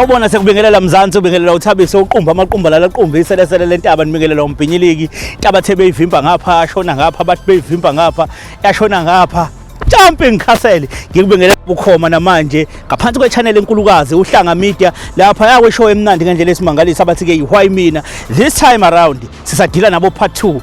Sawubona sekubingelela Mzansi ubingelela uThabiso uqumba amaqumba lala qumba iselesele lentaba nibingelela umbhinyiliki intaba the beyivimba ngapha ashona ngapha bathi beyivimba ngapha yashona ngapha Jumping Castle ngikubingelela bukhoma namanje ngaphansi kwe-channel enkulukazi uhlanga media lapha yakwe show emnandi ngendlela esimangalisa abathi ke why mina this time around sisadila nabo part 2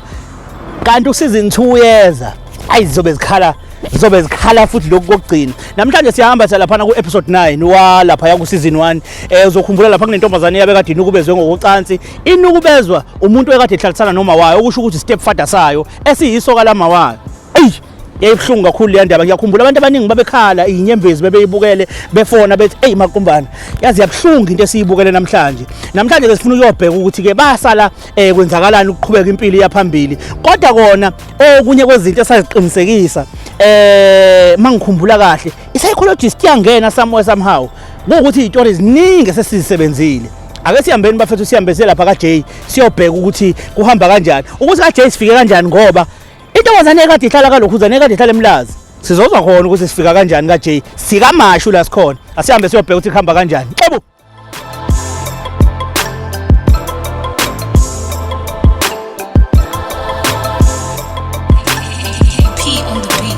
kanti useason 2 uyeza ayi zizobe zikhala zizobe zikhala futhi lokhu kokugcina namhlanje siyahamba siya laphana ku-episode 9 walapha yaku season 1 uzokhumbula lapha kunentombazane yabe kade inukubezwe ngokocansi inukubezwa umuntu ekade ehlalisana noma wayo okusho ukuthi step father sayo esiyisoka lama wayo eyi yayibuhlungu kakhulu leya ndaba ngiyakhumbula abantu abaningi babekhala iy'nyembezi bebeyibukele befona bethi eyi maqumbana yazi yabuhlungu into esiyibukele namhlanje namhlanje ke sifuna ukuyobheka ukuthi-ke basala um kwenzakalani ukuqhubeka impilo iyaphambili kodwa kona okunye kwezinto esaziqinisekisa um mangikhumbula kahle i-psychologist iyangena somewhere somehow kuwukuthi iy'tori ziningi esesizisebenzile ake sihambeni bafethu sihambe siye lapha ka-J siyobheka ukuthi kuhamba kanjani ukuthi ka-J sifike kanjani ngoba intombazane ekade ihlala kalokhuzane ekade ihlala emlazi sizozwa khona ukuthi sifika kanjani ka-J sikamashu la sikhona asihambe siyobheka ukuthi kuhamba kanjani xebu P on the beat.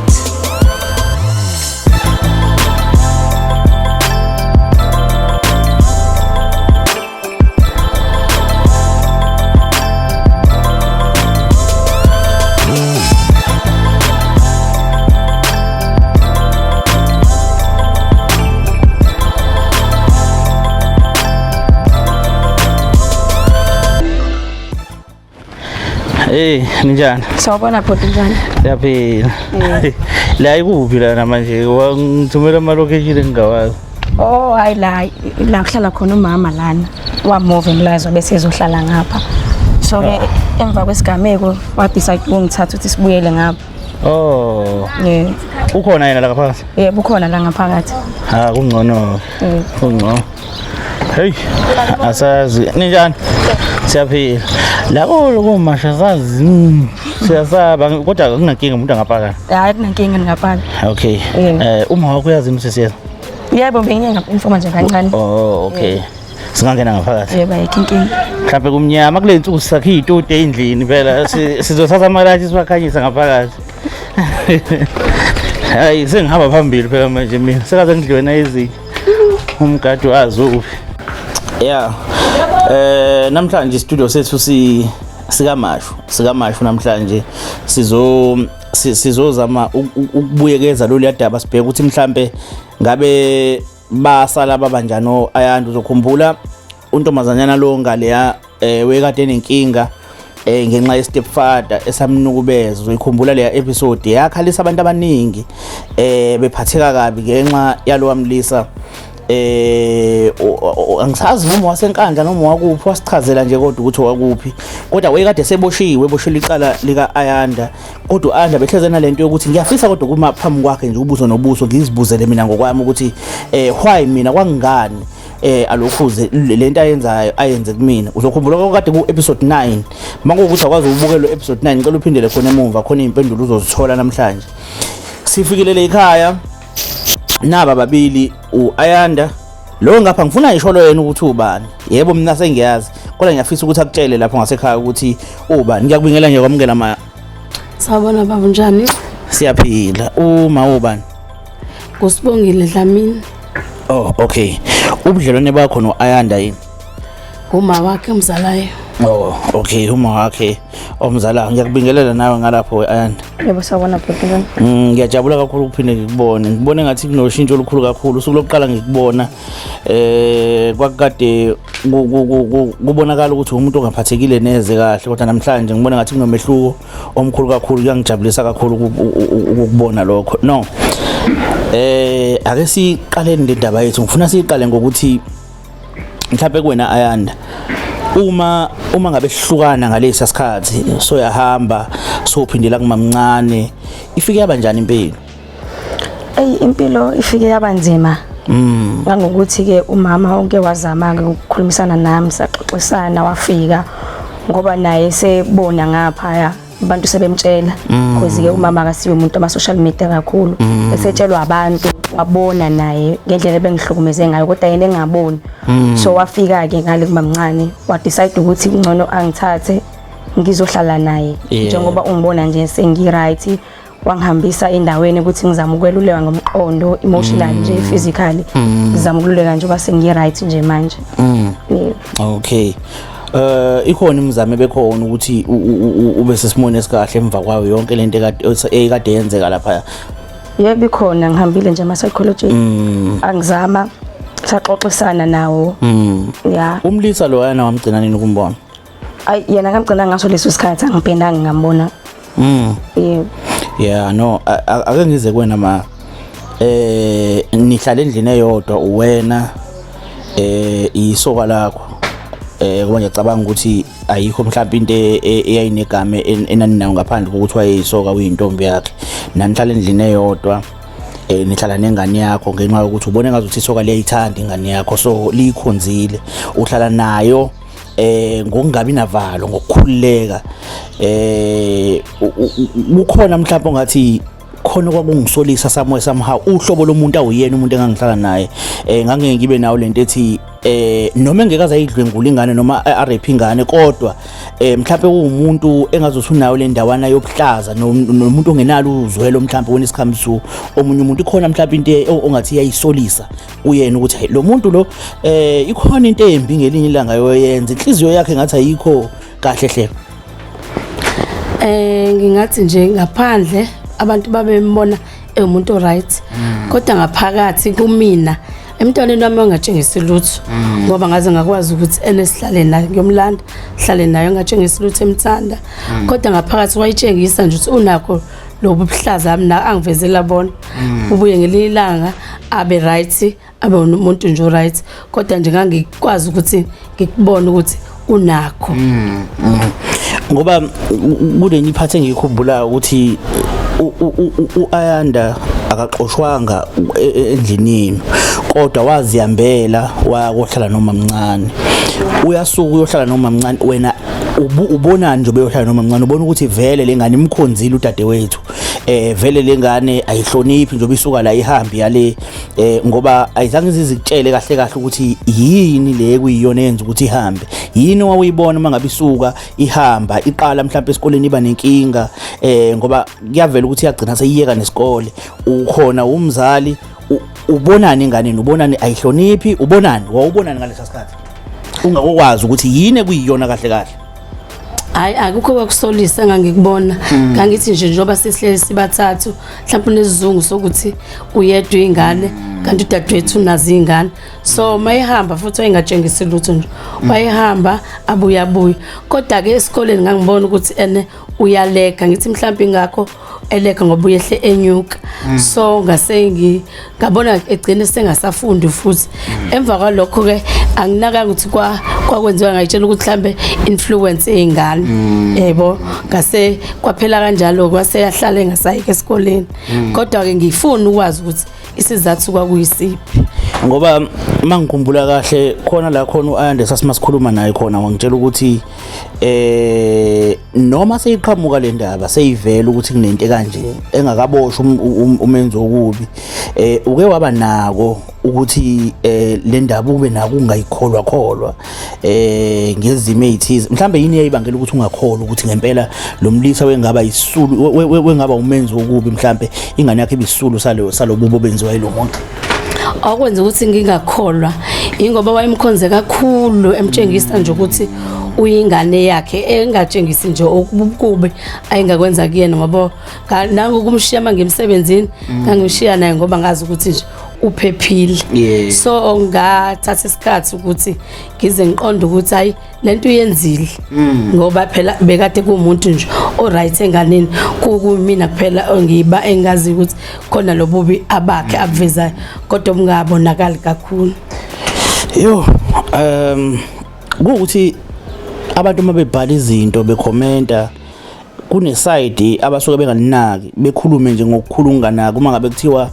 Hey, ninjani? Sawubona bhuti njani? Siyaphila. La ikuphi lana manje? Wangithumela ama-location engingawazi. Oh hayi la la kuhlala khona umama lana. Wamove emlazi bese ezohlala ngapha. So ke emva kwesigameko wa decide ukungithatha ukuthi sibuyele ngapha. Oh, Yeah. ukhona yena la ngaphakathi? Yebo ukhona la ngaphakathi. Ha, kungcono. Kungcono. Hey, asazi. Ninjani? Siyaphila. La kumasha sazi. Siyasaba kodwa kunankinga umuntu angapaka. Hayi kunankinga ngapaka. Okay. Yeah. Uma wakho uyazi umsesiyeza. Yebo bengiye ngainforma nje kancane. Oh, okay. Singangena ngaphakathi. Yebo ayikho inkinga. Mhlawumbe kumnyama kule nsuku sisakhe iy'toti ey'ndlini phela sizothatha amalathi siwakhanyise ngaphakathi. Hayi sengihamba phambili phela manje mina sekaze ngidliwe nayizinja. Umgadi wazi uphi. Yeah. Namhlanje istudio sethu si sikamashu sikamashu namhlanje sizozama ukubuyekeza lolu daba sibheke ukuthi mhlambe ngabe basala babanjani Ayanda uzokhumbula untombazanyana lo ngaleya wekade enenkinga ngenxa ye stepfather esamnukubeza uzoyikhumbula leya episode yakhalisa abantu abaningi bephatheka kabi ngenxa yalowa mlisa angisazi noma wasenkandla noma wakuphi wasichazela nje kodwa ukuthi wakuphi kodwa wayekade seboshiwe eboshelwe icala lika Ayanda kodwa Ayanda behleze nalento yokuthi ngiyafisa kodwa kuma phambi kwakhe nje ubuso nobuso ngizibuzele mina ngokwami ukuthi why mina kwangani alokhuze lento ayenzayo ayenze kumina uzokhumbula kade ku episode 9 mangokuthi akwazi ukubukela episode 9 ngicela uphindele khona emumva khona izimpendulo uzozithola namhlanje sifikilele ekhaya naba babili uAyanda lo ngapha ngifuna ngisho lo yena ukuthi ubani yebo mina sengiyazi kodwa ngiyafisa ukuthi akutshele lapho ngasekhaya ukuthi ubani ngiyakubingela nje kwamukela ma Sawubona baba njani? Siyaphila uma ubani Kusibongile Dlamini. Oh okay ubudlelwane bakho noAyanda yini? Uma wakhe umzalayo. Oh okay uma wakhe omzalayo ngiyakubingelela nawe ngalapho Ayanda. Yebo sawubona bhuti njani? Ngiyajabula kakhulu ukuphinde ngikubone. Ngibone ngathi kunoshintsho olukhulu kakhulu usuku lokuqala ngikubona kwakukade kubonakala ukuthi umuntu ongaphathekile neze kahle kodwa namhlanje ngibona ngathi kunomehluko omkhulu kakhulu kuyangijabulisa kakhulu ukukubona lokho. No. Ake siqaleni le ndaba yethu ngifuna siyiqale ngokuthi mhlawumbe kuwena Ayanda uma ngabe sihlukana ngalesi sikhathi soyahamba sophindela kumamncane ifike yabanjani impilo? Ey impilo ifike yabanzima. Ngangokuthi ke umama wonke wazama ke ukukhulumisana nami saxoxisana wafika ngoba naye sebona ngapha abantu sebemtshela because ke umama akasiwe umuntu ama social media kakhulu esetshelwa abantu Wabona naye ngendlela ebengihlukumeze ngayo, kodwa yena engaboni. So wafika ke ngale kumamncane, wa decide ukuthi kungcono angithathe ngizohlala naye. Njengoba ungibona nje sengi right, wangihambisa endaweni ukuthi ngizama ukweluleka ngomqondo, emotionally nje, physically, ngizama ukululeka njengoba sengi right nje manje. Yeah. Okay. Ikhona imizamo ebekhona ukuthi ube sesimweni esikahle emva kwayo yonke lento ekade yenzeka lapha? Yebo, ikhona. Ngihambile nje ama-psychology, angizama, saxoxisana nawo, ya. Umlisa lo yana wamgcina nini ukumbona? Ayi, yena ngamgcina ngaso leso sikhathi, angiphindanga ngambona. Yebo. Yeah, no, ake ngize kuwena ma. Nihlala endlini eyodwa uwena isoka lakho. Kuba ngiyacabanga ukuthi ayikho mhlawumbe into eyayinegama enaninayo ngaphandle kokuthi wayeyisoka, uyintombi yakhe. Nanihlala endlini eyodwa. Nihlala nengane yakho ngenxa yokuthi ubone ngazuthi isoka liyayithanda ingane yakho, so liyikhonzile, uhlala nayo ngokungabi navalo, ngokukhululeka. Kukhona mhlawumbe ongathi khona kwakungisolisa somewhere, somehow, uhlobo lomuntu awuyena umuntu engangihlala naye, ngangeke ngibe nawo lento ethi noma engeke azayidlwengula ingane noma a-rape ingane, kodwa mhlawumbe uwumuntu engazothi unayo le ndawana yobuhlaza nomuntu ongenalo uzwelo mhlawumbe when it comes to omunye umuntu. Ikhona mhlawumbe into ongathi iyayisolisa uyena ukuthi hey, lo muntu lo ikhona into embi ngelinye ilanga yoyenza, inhliziyo yakhe ngathi ayikho kahle hle? Ngingathi nje ngaphandle abantu babembona ewumuntu right, kodwa ngaphakathi kumina emntwaneni wami wangatshengisi lutho, ngoba ngaze ngakwazi ukuthi ene sihlale naye, ngiyomlanda sihlale naye, ngatshengisi lutho, emthanda, kodwa ngaphakathi wayitshengisa nje ukuthi unakho lobu buhlaza mina angivezela bona. Ubuye ngelinye ilanga abe right, abe umuntu nje right, kodwa nje ngangikwazi ukuthi ngikubone ukuthi unakho. Ngoba kulenye iphathi engiyikhumbulayo ukuthi u-Ayanda akaxoshwanga endlini yenu, kodwa wazihambela wakohlala noma mncane. Uyasuka uyohlala noma mncane, wena ubonani nje beyohlala noma mncane? Ubona ukuthi vele lengane imkhonzile udadewethu, vele lengane ayihloniphi njengoba isuka la ihambi yale, ngoba ayizange izikutshele kahle kahle ukuthi yini le kuyiyona eyenza ukuthi ihambe. Yini owawuyibona uma ngabe isuka ihamba, iqala mhlawumbe esikoleni iba nenkinga, ngoba kuyavela ukuthi iyagcina seyiyeka nesikole? Ukhona umzali, ubonani enganeni? Ubonani? Ayihloniphi? Ubonani? Wawubonani ngalesa sikhathi ungakokwazi ukuthi yini ekuyiyona kahle kahle? Hayi, akukho kwakusolisa engangikubona. Ngangithi nje njengoba sesihleli sibathathu, mhlawumbe unesizungu sokuthi uyedwa ingane, kanti udadewethu unazo iy'ngane. So mayehamba futhi wayengatshengisi lutho nje, wayehamba abuye abuye. Kodwa-ke esikoleni ngangibona ukuthi ene uyaleka. Ngithi mhlawumbe ingakho eleka, ngoba uyehle enyuka. So ngase ngabona egcine sengasafundi futhi emva kwalokho-ke. Anginakanga ukuthi kwakwenziwa, ngayitshela ukuthi mhlambe influence ey'ngane, yebo. Ngase kwaphela kanjalo, kwase yahlala engasayike esikoleni. Kodwa-ke ngifuna ukwazi ukuthi isizathu kwakuyisiphi. Ngoba mangikhumbula kahle, khona la khona uAyanda sasimasikhuluma naye khona, wangitshela ukuthi noma seyiqhamuka le ndaba, seyivela ukuthi kunento kanje, engakaboshwa umenzi wokubi, uke waba nako ukuthi le ndaba ube nako ungayikholwa kholwa ngezimo ezithize. Mhlambe yini eyibangela ukuthi ungakholwa ukuthi ngempela lo mlisa wengaba isisulu, wengaba umenzi wokubi, mhlambe ingane yakhe ibisisulu salobubo obenziwa yilo muntu? Okwenza ukuthi ngingakholwa ingoba wayemkhonze kakhulu, emtshengisa nje ukuthi uyingane yakhe, engatshengisi nje okububi ayengakwenza kuyena, ngoba nangokumshiya uma ngimsebenzini, ngangimshiya naye ngoba ngazi ukuthi nje uphephile. So ngathatha isikhathi ukuthi ngize ngiqonde ukuthi hayi, lento uyenzile, ngoba phela bekade kuwumuntu nje o-right enganeni, kukumina kuphela ongiba engazi ukuthi khona lobubi abakhe abuvezayo, kodwa bungabonakali kakhulu. Yo, kuwukuthi abantu uma bebhala izinto, bekhomenta, Kune-side abasuke bengalinaki, bekhulume nje ngokukhulu unganaki. Uma ngabe kuthiwa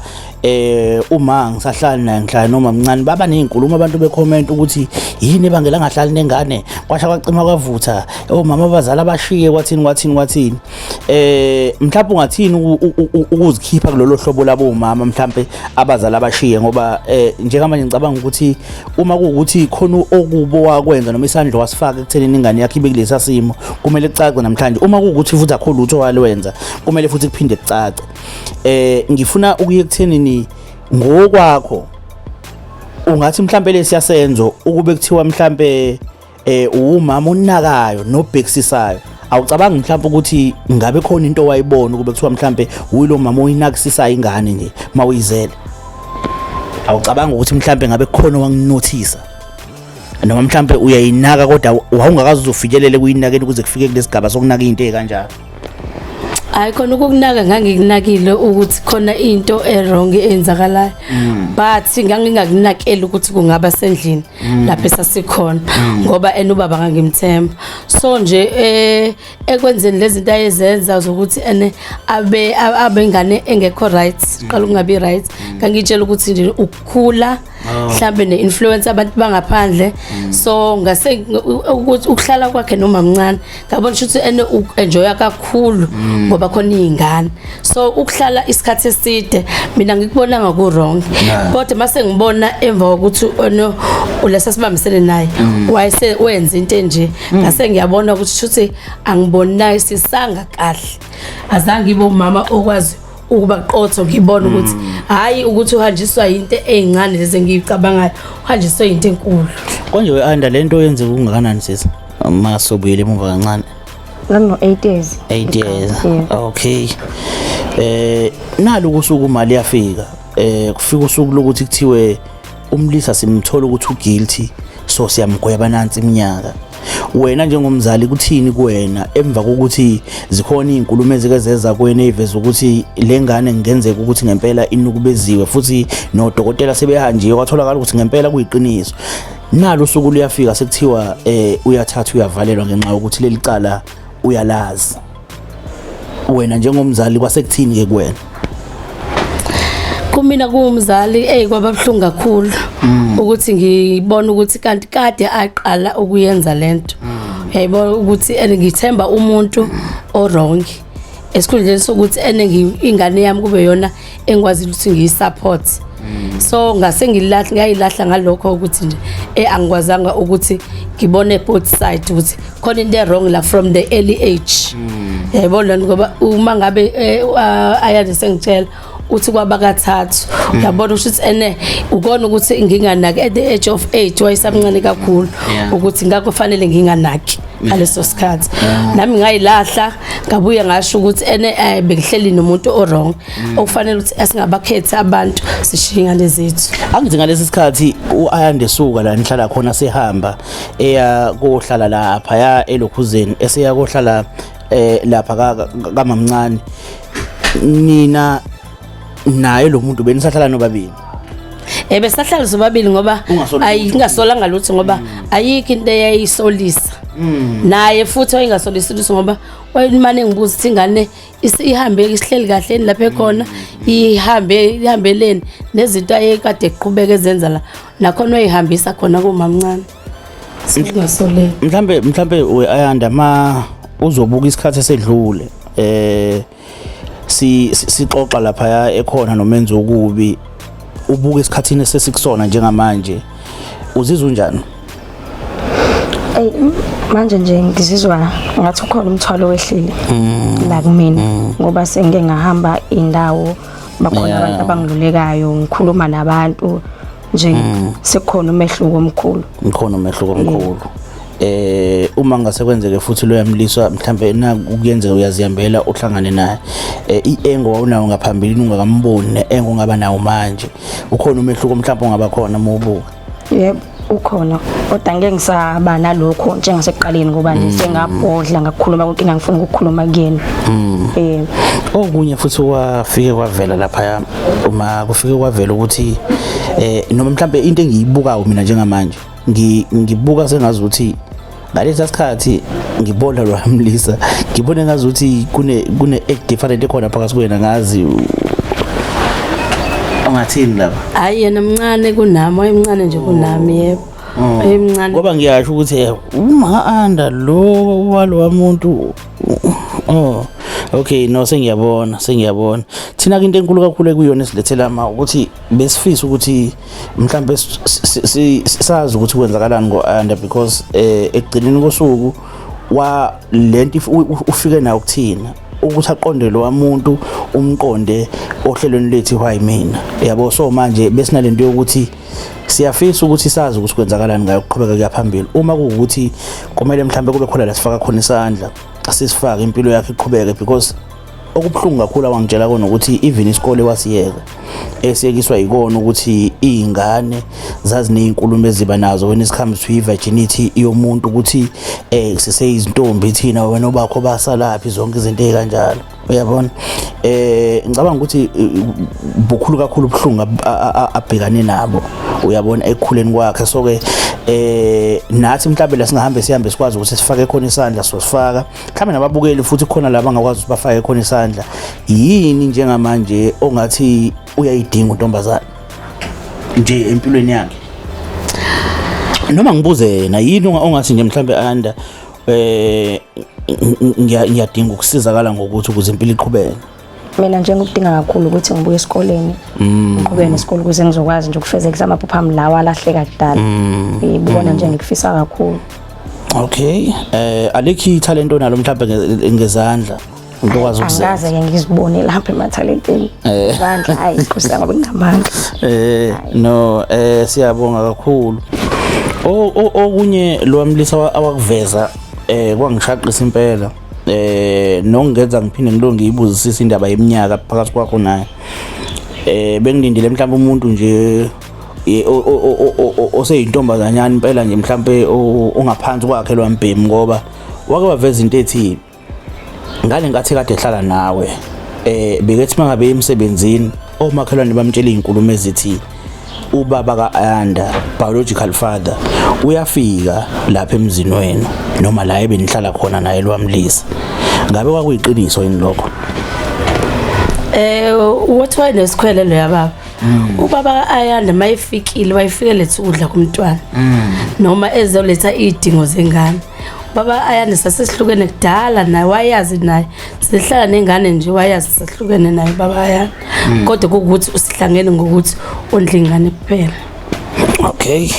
uma ngisahlali naye, ngihlala noma mncane, baba nezinkulumo abantu becomment ukuthi yini ebangela angahlali nengane, kwasha kwacima kwavutha, omama abazali abashiye, kwathini kwathini kwathini. Mhlawumbe ungathini ukuzikhipha kulolo hlobo labo mama mhlawumbe abazali abashiye? Ngoba njengamanje ngicabanga ukuthi uma kuwukuthi khona okubo wakwenza noma isandla wasifaka ekuthenini ingane yakhe ibe kulesa simo, kumele kucace namhlanje. Uma kuwukuthi futhi akho lutho walwenza, kumele futhi kuphinde kucace. Ngifuna ukuye ekuthenini ngokwakho ungathi mhlambe lesiyasenzo ukube kuthiwa mhlambe umama onakayo nobhekisisayo, awucabangi mhlawumbe ukuthi ngabe khona into wayibona ukube kuthiwa mhlambe uyilo mama oyinakisisayo ingane nje mawuyizele? Awucabanga ukuthi mhlambe ngabe kukhona wanginothisa, noma mhlambe uyayinaka kodwa wawungakaze uzofinyelele kuyinakeni ukuze kufike kulesigaba sokunaka into ezikanjalo? Hayi, khona ukukunaka ngangikunakile ukuthi khona into e-wrong eyenzakalayo, but ngangingakunakeli ukuthi kungaba sendlini lapho esasikhona, ngoba ena ubaba ngangimthemba. So nje ekwenzeni lezi zinto ayezenza zokuthi ene abe ingane engekho right, qala ukungabi right, ngangitshela ukuthi nje ukukhula mhlambe ne-influence abantu bangaphandle. So ngase ukuthi ukuhlala kwakhe noma mncane, ngabona ukuthi ene enjoya kakhulu ngoba khona iy'ngane. So ukuhlala isikhathi eside mina ngikubonanga ku-wrong, kodwa mase ngibona emva kokuthi ono lesa sibambisene naye wayese wenza into enje, ngase ngiyabona ukuthi shuthi angibonayisisanga kahle, azange ngibe umama okwazi ukuba qotho, ngibona ukuthi hayi, ukuthi uhanjiswa into ey'ncane lezi engiyicabangayo, uhanjiswe into enkulu. Konje we-Anda, lento yenzeka kungakanani sisi, masobuyele emuva kancane? Ngangino-8 years. 8 years? Yeah. Okay. Nalo kusuku imali yafika, kufika usuku lokuthi kuthiwe umlisa simthola ukuthi uguilty, so siyamgweba nansi iminyaka. Wena njengomzali kuthini kuwena emva kokuthi zikhona izinkulumo ezike zeza kuwena eziveza ukuthi le ngane kungenzeka ukuthi ngempela inukubeziwe, futhi nodokotela sebehanjiwe kwatholakala ukuthi ngempela kuyiqiniso? Nalo usuku luyafika, sekuthiwa uyathatha uyavalelwa ngenxa yokuthi leli cala uyalazi. Wena njengomzali kwasekuthini ke kuwena? Kumina kuwumzali, ey, kwaba buhlungu kakhulu ukuthi ngibona ukuthi kanti kade aqala ukuyenza lento, uyayibona ukuthi and ngithemba umuntu o wrong esikhundleni sokuthi ene ingane yami kube yona engikwazi ukuthi ngiyisupport. So ngase ngilahla, ngayilahla ngalokho ukuthi nje angikwazanga ukuthi ngibone both side ukuthi khona into wrong la from the early age, yayibona, ngoba uma ngabe ayande sengitshela uthi kwaba kathathu, uyabona ukuthi ene ukona ukuthi nginganaki at the age of 8, wayesamncane kakhulu, ukuthi ngakho fanele nginganaki ngaleso sikhathi. Nami ngayilahla, ngabuye ngasho ukuthi ene bengihleli nomuntu o wrong, okufanele ukuthi asingabakhethi abantu, sishiye ingane zethu. Angithi ngalesi sikhathi u-Ayanda esuka la nihlala khona, sehamba eya kohlala lapha ya elokhuzeni, eseya kohlala lapha kamamncane, nina naye lo muntu benisahlala nobabili? Besahlala sobabili ngoba Ungasoli ayi, lutho. Ngingasolanga lutho ngoba ayikho into eyayisolisa. Naye futhi wayengasolisi lutho ngoba wayemane ngibuza ukuthi ingane ihambe isihleli kahle yini lapha ekhona, ihambe ihambeleni nezinto ayekade eqhubeka ezenza la, nakhona wayihambisa khona kumamncane, singasoleki. Mhlambe we-Ayanda, ma uzobuka isikhathi esedlule, sixoxa lapha ekhona nomenzi okubi, ubuka esikhathini esesikusona njengamanje, uzizwa unjani? Ey, manje nje ngizizwa ngathi ukhona umthwalo wehlile la kumina, ngoba sengike ngahamba indawo, bakhona abantu abangilulekayo, ngikhuluma nabantu nje, sekukhona umehluko omkhulu. Ngikhona umehluko omkhulu. Uma ngase kwenzeke futhi lo yamliswa mhlambe na kuyenzeka uyazihambela uhlangane naye, i-engo wawunawo ngaphambilini ungakamboni ne-engo ongaba nawo manje, ukhona umehluko mhlawumbe ongaba khona uma ubuka? Yebo, ukhona, kodwa ngeke ngisaba nalokho njengasekuqaleni, ngoba nje sengabhodla ngakukhuluma konke engangifuna ukukhuluma kuyena. Okunye futhi kwafike kwavela lapha, uma kufike kwavela ukuthi noma mhlambe into engiyibukayo mina njengamanje, ngibuka sengazi ukuthi Ngalesa sikhathi ngibona lwamlisa, ngibone ngazuthi kune act different ekhona phakathi kwena, ngazi ungathini lapha. Hayi, yena mncane kunami, wayemncane nje kunami, yebo, wayemncane. Ngoba ngiyasho ukuthi uma anda lo walo muntu. Oh, okay, no, sengiyabona, sengiyabona. Thina ke into enkulu kakhulu ekuyona esilethela ma ukuthi besifisa ukuthi mhlambe sazi ukuthi kwenzakalani ngo-Anda, because ekugcineni kosuku wa lento ufike nayo kuthina ukuthi aqonde lo muntu, umqonde ohlelweni lethu why mina, yabo. So manje besinalento yokuthi siyafisa ukuthi sazi ukuthi kwenzakalani ngayo ukuqhubeka kuya phambili. Uma kuwukuthi kumele mhlambe kube khona la sifaka khona isandla, asisifake, impilo yakhe iqhubeke, because okubuhlungu kakhulu awangitshela kona ukuthi even isikole wasiyeka, esiyekiswa yikona ukuthi iy'ngane zaziney'nkulumo eziba nazo when it comes to i-virginity yomuntu, ukuthi siseyizintombi thina, wena obakho basalaphi, zonke izinto ey'kanjalo, uyabona. Ngicabanga ukuthi bukhulu kakhulu ubuhlungu abhekane nabo, uyabona, ekukhuleni kwakhe. So ke nathi mhlawumbe la singahambe sihambe sikwazi ukuthi sifake khona isandla, sosifaka mhlawumbe nababukeli futhi khona laba bangakwazi ukuthi bafake khona isandla. Yini njengamanje ongathi uyayidinga untombazane nje empilweni yakhe, noma ngibuze yena, yini ongathi nje mhlawumbe Anda ngiyadinga ukusizakala ngokuthi ukuze impilo iqhubeke? Mina nje ngikudinga kakhulu ukuthi ngibuye esikoleni, ngiqhubeke nesikole ukuze ngizokwazi nje ukufezekisa amaphupho ami lawa alahleka kudala. Ngibona nje ngikufisa kakhulu. Okay, alikho italent onalo mhlawumbe ngezandla, into okwazi ukuzenza? Angikaze ke ngizibone lapha emathalenteni bandla, hayi nkosi yami, nginamanga. No, siyabonga kakhulu. Okunye lo mlisa awakuveza kwangishaqisa impela, nongenza ngiphinde ngilo ngiyibuzisisa indaba yeminyaka phakathi kwakho naye. Bengilindile mhlawumbe umuntu nje oseyintombazanyana impela nje, mhlawumbe ongaphansi kwakhe lwambhemu, ngoba wake waveza into ethi ngale nkathi kade ehlala nawe bekethi mangabe emsebenzini omakhelwane bamtshela izinkulumo ezithi ubaba ka-Ayanda, biological father, uyafika lapha emzini wenu noma la ebenihlala khona naye lwamlisa. Ngabe kwakuyiqiniso yini lokho? Wathi wayenesikhwele lo yababa. Ubaba Ayanda mayefikile wayefike letha ukudla kumntwana noma ezoletha izidingo zengane. Baba Ayanda sasesihlukene kudala naye, wayazi naye, sihlala nengane nje, wayazi sahlukene naye baba Ayanda, kodwa kuwukuthi usihlangene ngokuthi ondla ingane kuphela. Okay,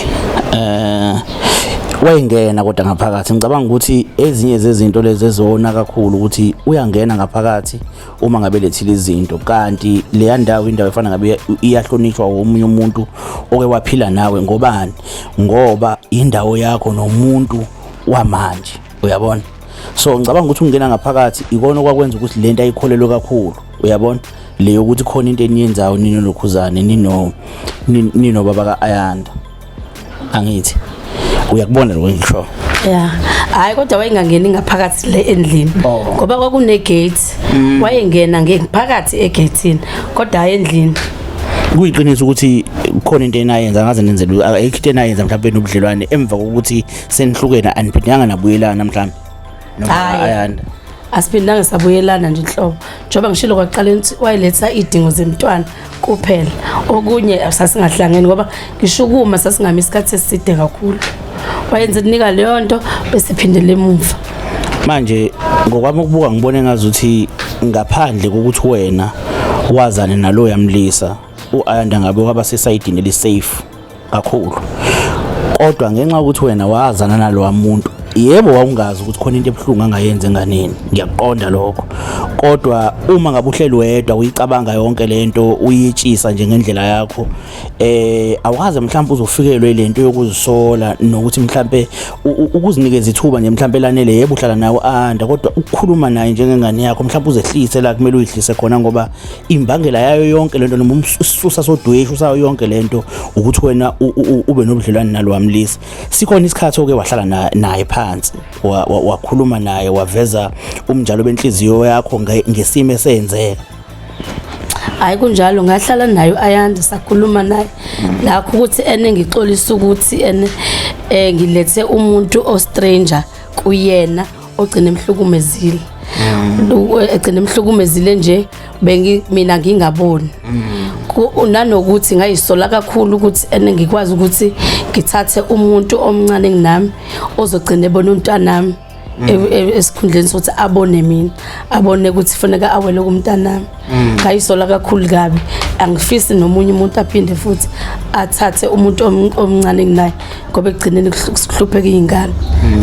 wayengena kodwa ngaphakathi. Ngicabanga ukuthi ezinye zezinto lezi ezona kakhulu ukuthi uyangena ngaphakathi uma ngabe lethile izinto, kanti leya ndawo indawo efana ngabe iyahlonishwa omunye umuntu oke waphila nawe. Ngobani? Ngoba indawo yakho nomuntu wamanje, uyabona. So ngicabanga ukuthi ungena ngaphakathi ikona okwakwenza ukuthi lento ayikholelwe kakhulu, uyabona, le yokuthi khona into eniyenzayo nino lokhuzane nino baba ka-Ayanda. Angithi uyakubona lokho ngisho? Ya, hayi, kodwa wayengangeni ngaphakathi le endlini ngoba kwakune gate, wayengena ngephakathi egate kodwa hayi endlini. Kuyiqiniso ukuthi khona into enayenza ngaze nenzela, ayikho into enayenza mhlawumbe nobudlelwane emva kokuthi senihlukene, aniphindanga nabuyelana mhlawumbe noma Hhayi. Ayanda? Asiphindanga sabuyelana nje inhlobo, njengoba ngishilo kwaqala ukuthi wayeletha iy'dingo zemntwana kuphela, okunye sasingahlangene ngoba ngisho ukuma sasingami isikhathi eside kakhulu. Wayenza nika leyo nto bese phindele emuva. Manje ngokwami ukubuka ngibone ngazuthi ngaphandle kokuthi wena wazane nalo yamlisa, u-Ayanda ngabe waba sesayidini eli-safe kakhulu, kodwa ngenxa yokuthi wena wazana nalowa muntu, yebo, wawungazi ukuthi khona into ebuhlungu angayenza enganeni, ngiyakuqonda lokho, kodwa uma ngabe uhleli wedwa uyicabanga yonke lento, uyitshisa nje ngendlela yakho, awukaze mhlawumbe uzofikelwe lento yokuzisola nokuthi mhlawumbe ukuzinikeza ithuba nje mhlawumbe lanele, yebo uhlala nawe Anda, kodwa ukukhuluma naye njengengane yakho, mhlawumbe uzehlise la kumele uyihlise khona, ngoba imbangela yayo yonke lento noma isisusa sodweshu sayo yonke lento ukuthi wena ube nobudlelwane nalo mlisa. Sikhona isikhathi oke wahlala naye phansi, wakhuluma naye, waveza umnjalo benhliziyo yakho ngesimo esenzeka? Hayi, kunjalo, ngahlala nayo Ayanda, sakhuluma naye lakho ukuthi ene ngixolisa ukuthi ene Ngilethe umuntu o stranger kuyena ogcina emhlukumezile. Egcina emhlukumezile nje, bengi mina ngingaboni. Nanokuthi ngayisola kakhulu ukuthi ene ngikwazi ukuthi ngithathe umuntu omncane kunami ozogcina ebona umntanami esikhundleni sokuthi abone mina, abone ukuthi funeka awele kumntanami. Ngayisola kakhulu kabi. Angifisi nomunye umuntu aphinde futhi athathe umuntu omncane kunaye, ngoba ekugcineni kuhlupheka iy'ngane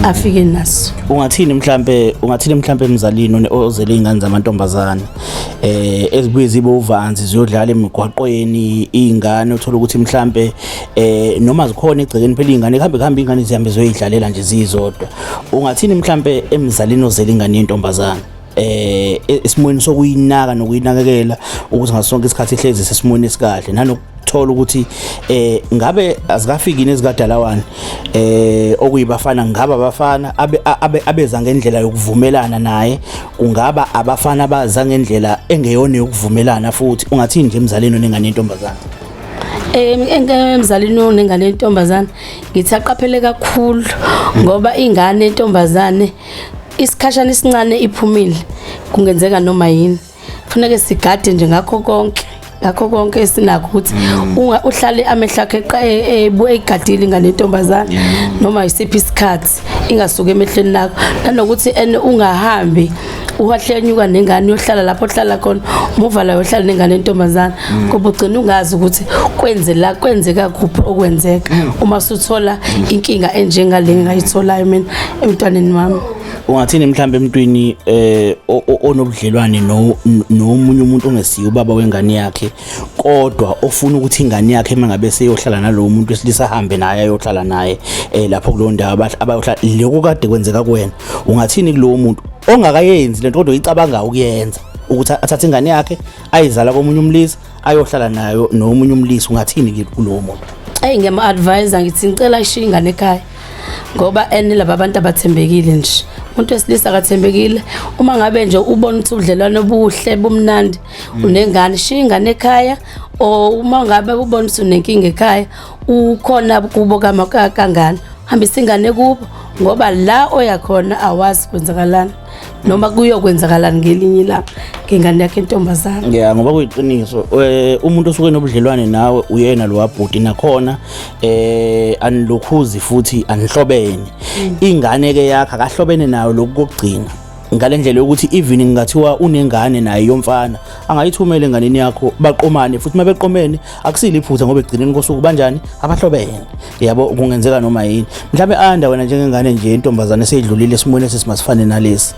afike naso. Ungathini mhlambe emzalini ozele iy'ngane zamantombazane ezibuye zibe uvanzi, ziyodlala emigwaqweni iy'ngane, uthola ukuthi mhlambe noma zikhona egcekeni phela iy'ngane kuhambe kuhambe, iy'ngane zihambe ziyoyidlalela nje zizodwa? Ungathini mhlambe emzalini ozele ingane yentombazane esimweni sokuyinaka nokuyinakekela, ukuthi ngaso sonke isikhathi ihlezi sesimweni esikahle, nanokuthola ukuthi ngabe azikafiki yini ezikadalawane okuyibafana, ngaba abafana abeza ngendlela yokuvumelana naye, kungaba abafana abaza ngendlela engeyona yokuvumelana futhi? Ungathini nje emzalini onengane yentombazane? Emzalini onengane yentombazane ngithi aqaphele kakhulu, ngoba ingane yentombazane isikhashana esincane iphumile, kungenzeka noma yini. Kufuneke sigade nje ngakho konke esinakho, ukuthi uhlale amehlo akhe egadile ingane yentombazane noma isiphi isikhathi, ingasuki emehlweni lakho. Nanokuthi ene ungahambi uhahlenyuka nengane uyohlala lapho ohlala khona, umuva la uyohlala nengane yentombazane, ngoba ugcina ungazi ukuthi kwenzela kwenzeka kuphi okwenzeka uma usuthola inkinga enjengale engayitholayo mina emntwaneni wami. Ungathini mhlambe emntwini onobudlelwane no nomunye umuntu ongesiyo ubaba wengane yakhe, kodwa ofuna ukuthi ingane yakhe mangabe seyohlala nalowo muntu wesilisa ahambe naye ayohlala naye lapho kulowo ndawo abayohlala, lokho kade kwenzeka kuwena? Ungathini kulowo muntu ongakayenzi lento kodwa uyicabanga ukuyenza, ukuthi athathe ingane yakhe ayizala komunye umlisa ayohlala nayo nomunye umlisa? Ungathini kulowo muntu? Eyi, ngiyama-advise, ngithi ngicela ishiye ingane ekhaya, ngoba ene laba bantu abathembekile nje. Umuntu wesilisa akathembekile. Uma ngabe nje ubona ukuthi ubudlelwano obuhle bumnandi unengane, shiya ingane ekhaya, or uma ngabe ubona ukuthi unenkinga ekhaya, ukhona kubo kangane, hambisa ingane kubo, ngoba la oya khona awazi kwenzakalani noma kuyokwenzakalani ngelinye ilanga ngengane yakhe intombazane. Ya, ngoba kuyiqiniso, umuntu osuke nobudlelwane nawe uyena lo wabhuti, nakhona anilokhuzi futhi anihlobene. Ingane ke yakhe akahlobene nayo lokhu kokugcina, ngale ndlela yokuthi even ngingathiwa unengane naye yomfana, angayithumela enganeni yakho baqomane futhi. Uma beqomene akusile iphutha, ngoba ekugcineni kosuku banjani, abahlobene, yabo. Kungenzeka noma yini. Mhlawumbe anda wena njengengane nje intombazane eseyidlulile esimweni esimasifane nalesi,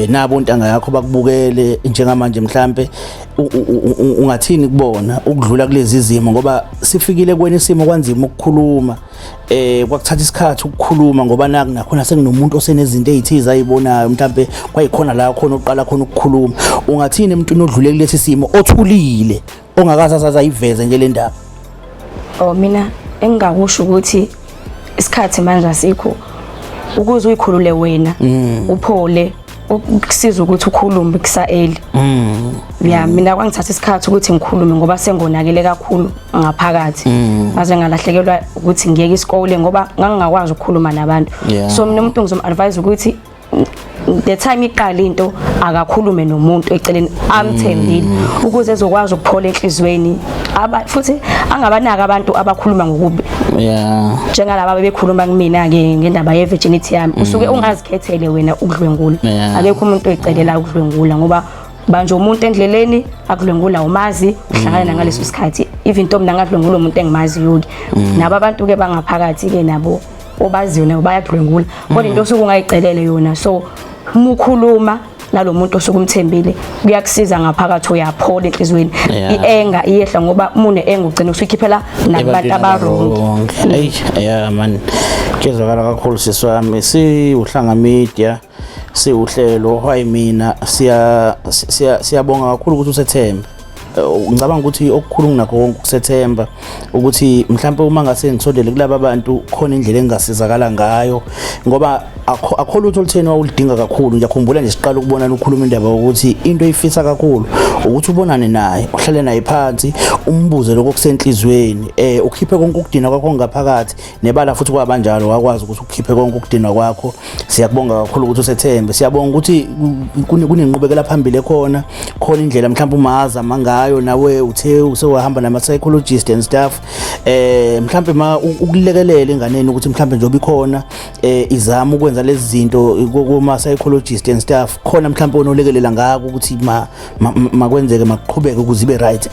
nabo ontanga yakho bakubukele njengamanje, mhlambe ungathini kubona ukudlula kulezi zimo? Ngoba sifikile kweni isimo kwanzima ukukhuluma, kwakuthatha isikhathi ukukhuluma, ngoba naku nakhona sekunomuntu osenezinto ezithize ayibonayo, mhlambe kwayikhona la khona uqala khona ukukhuluma. Ungathini emntwini odlule kulesi simo, othulile, ongakaze azaze ayiveze nje le ndaba? Oh, mina engingakusho ukuthi isikhathi manje asikho ukuze uyikhulule wena, uphole, ukusiza ukuthi ukhulume kusa-early. Ya, mina kwangithatha isikhathi ukuthi ngikhulume, ngoba sengonakele kakhulu ngaphakathi, ngaze ngalahlekelwa ukuthi ngiyeke isikole ngoba ngangingakwazi ukukhuluma nabantu. So mina umuntu ngizom-advise ukuthi the time iqala into akakhulume nomuntu eceleni amthembile, ukuze ezokwazi ukuphola enhlizweni. Futhi angabanaki abantu abakhuluma ngokubi, njengalaba bebekhuluma kumina-ke ngendaba ye-virginity yami. Usuke ungazikhethele wena ukudlwengula. Akekho umuntu oyicelela ukudlwengula, ngoba banje umuntu endleleni akudlwengula umazi, uhlangana nangaleso sikhathi. Even though mina ngadlwengula umuntu engimaziyo-ke, nabo abantu-ke bangaphakathi-ke nabo obaziyo nabo bayakudlwengula, kodwa into osuke ungayicelele yona. So uma ukhuluma nalo muntu osuke umthembile, kuyakusiza ngaphakathi, uyaphola enhliziyweni. I-anger iyehla, ngoba uma une-anger ugcina usuyikhiphela nakubantu aba-wrong. Eyi, ya man, kuyezwakala kakhulu, sisi wami. Siwuhlanga Media, siwuhlelo Why Mina, siya siyabonga kakhulu ukuthi usethembe. Ngicabanga ukuthi okukhulu kunakho konke ukusethemba ukuthi mhlawumbe uma ngase ngisondele kulaba bantu khona indlela engingasizakala ngayo, ngoba akho lutho olutheni wawulidinga kakhulu. Ngiyakhumbula nje siqala ukubonana ukhuluma indaba yokuthi into oyifisa kakhulu ukuthi ubonane naye, uhlale naye phansi, umbuze lokho okusenhlizweni, ukhiphe konke ukudinwa kwakho ngaphakathi nebala. Futhi kwabanjalo, wakwazi ukuthi ukhiphe konke ukudinwa kwakho. Siyakubonga kakhulu ukuthi usethembe. Siyabonga ukuthi kunenqubekela phambili ekhona, khona indlela mhlawumbe umazama ngayo nawe, uthe usewahamba nama-psychologist and stuff, mhlawumbe ma ukulekelela enganeni ukuthi mhlawumbe njengoba ikhona izama ukwenza lezi zinto kuma psychologist and stuff, khona mhlawumbe onolekelela ngako ukuthi ma makwenzeke, makuqhubeke ukuze ibe right.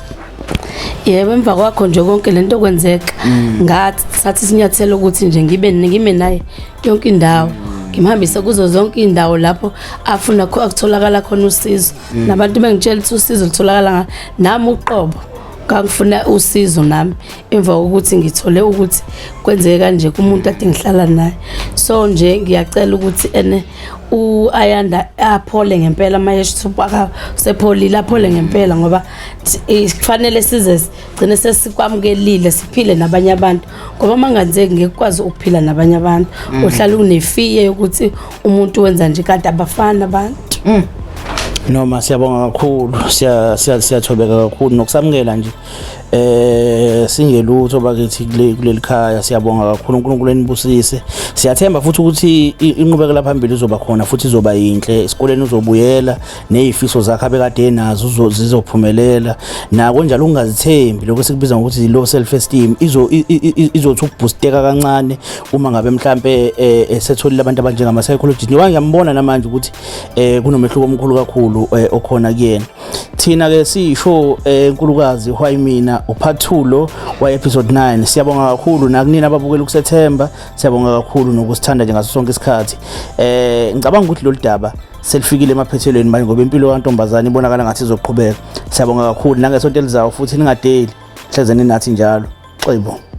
Yebo, emva kwakho nje konke lento kwenzeka, ngathatha isinyathelo ukuthi nje ngibe ngime naye yonke indawo, ngimhambise kuzo zonke indawo lapho afuna akutholakala khona usizo, nabantu bengitshela ukuthi usizo lutholakala nami uqobo ngangifuna usizo nami emva kokuthi ngithole ukuthi kwenzeke kanje kumuntu ade ngihlala naye. So nje ngiyacela ukuthi ene u-Ayanda aphole ngempela, uma sepholile aphole ngempela, ngoba kufanele size sigcine sesikwamukelile siphile nabanye abantu, ngoba uma ngenzeki ngeke ukwazi ukuphila nabanye abantu, uhlala une-fear yokuthi umuntu wenza nje, kanti abafani abantu. Noma siyabonga kakhulu, siyathobeka kakhulu nokusamukela nje singelutho bakithi kuleli khaya. Siyabonga kakhulu, uNkulunkulu enibusise. Siyathemba futhi ukuthi inqubekela phambili izoba khona futhi izoba yinhle esikoleni, uzobuyela nezifiso zakhe abekade enazo zizophumelela. Nako njalo ungazithembi, lokho esikubiza ngokuthi low self esteem izothi ukuboosteka kancane uma ngabe mhlambe esetholile abantu abanjengama psychologist, ngoba ngiyambona namanje ukuthi kunomehluko omkhulu kakhulu okhona kuyena. Thina ke siyisho enkulukazi Why Mina, upart 2 lo wa episode 9. Siyabonga kakhulu nakunina ababukela ukusethemba, siyabonga kakhulu nokusithanda nje ngaso sonke isikhathi. Ngicabanga ukuthi lolu daba selifikile emaphethelweni manje, ngoba impilo kantombazane ibonakala ngathi izoqhubeka. Siyabonga kakhulu, nangesonto elizayo futhi ningadeli, hleze ninathi njalo. Xebo.